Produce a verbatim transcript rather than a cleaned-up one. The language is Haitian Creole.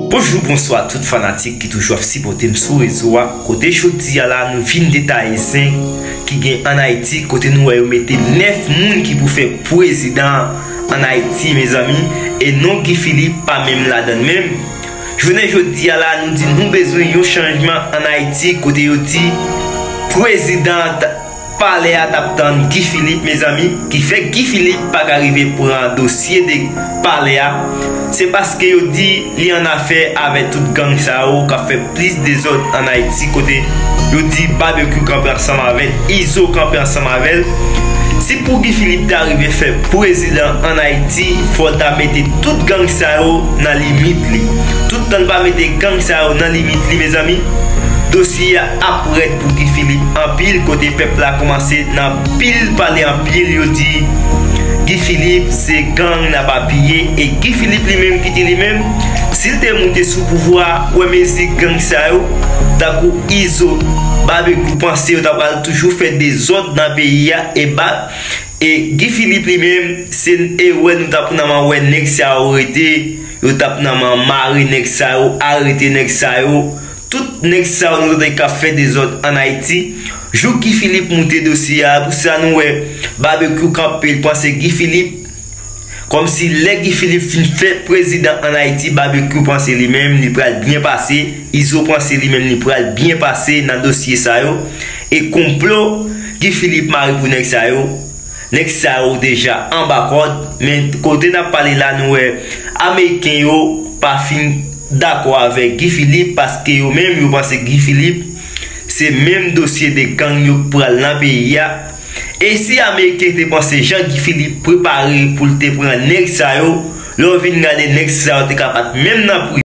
Bonjou, bonswa tout fanatik ki toujou ap sipòte m sou rezo a. Kote jodi a la, nou vin detaye zen ki gen ann Ayiti, kote nou wè yo mete nèf moun ki pou fè prezidan ann Ayiti, mezanmi, e non Guy Philippe pa menm ladann menm. Jounen jodi a la, nou di nou bezwen yon chanjman ann Ayiti, kote yo di prezidan t-, palè a t ap tann Guy Philippe, mezanmi, ki fè Guy Philippe pa ka rive pran dosye de palè a. Se paske yo di li annafè avèk tout gang sa yo k ap fè plis dezòd ann Ayiti, kote yo di Babekyou kanpe ansanm avè l, Izo kanpe ansanm avè l. Si pou Guy Philippe ta rive fè prezidan ann Ayiti, fò l ta mete tout gang sa yo nan limit li. Toutan l pa mete gang sa yo nan limit li, mezanmi, dosye a ap rèd pou Guy Philippe anpil, kote pèp la kòmanse nan pil pale anpil, yo di Guy Philippe se gang n ap apiye, e Guy Philippe li menm ki di li menm, si l te moute sou pouvwa a, wè mezi gang sa yo, tankou Izo, Babekyou, panse yo ta pral toujou fè dezòd nan peyi a, e ba, e Guy Philippe li menm, se erè nou t ap nan man wè nèg sa yo rete, yo t ap nan man mare nèg sa yo, arete nèg sa yo, tout nèg sa yo nou tande k ap fè dezòd ann Ayiti. Jou Guy Philippe moute dosye a, pou sa nou wè Babekyou kanpe, l panse Guy Philippe, kòmsi lè Guy Philippe fin fè prezidan ann Ayiti, Babekyou panse li menm li pral byen pase, Izo panse li menm li pral byen pase nan dosye sa yo. E konplo Guy Philippe mare pou nèg sa yo, nèg sa yo deja anba kòd, men kote n ap pale la, nou wè Ameriken yo pa fin dakò avèk Guy Philippe, paske yo menm yo panse Guy Philippe se menm dosye de gang yo k pral nan peyi a. E si Ameriken te panse jan Guy Philippe prepare pou l te pran nèg sa yo, lè w vin gade nèg sa yo te ka pa t menm nan pri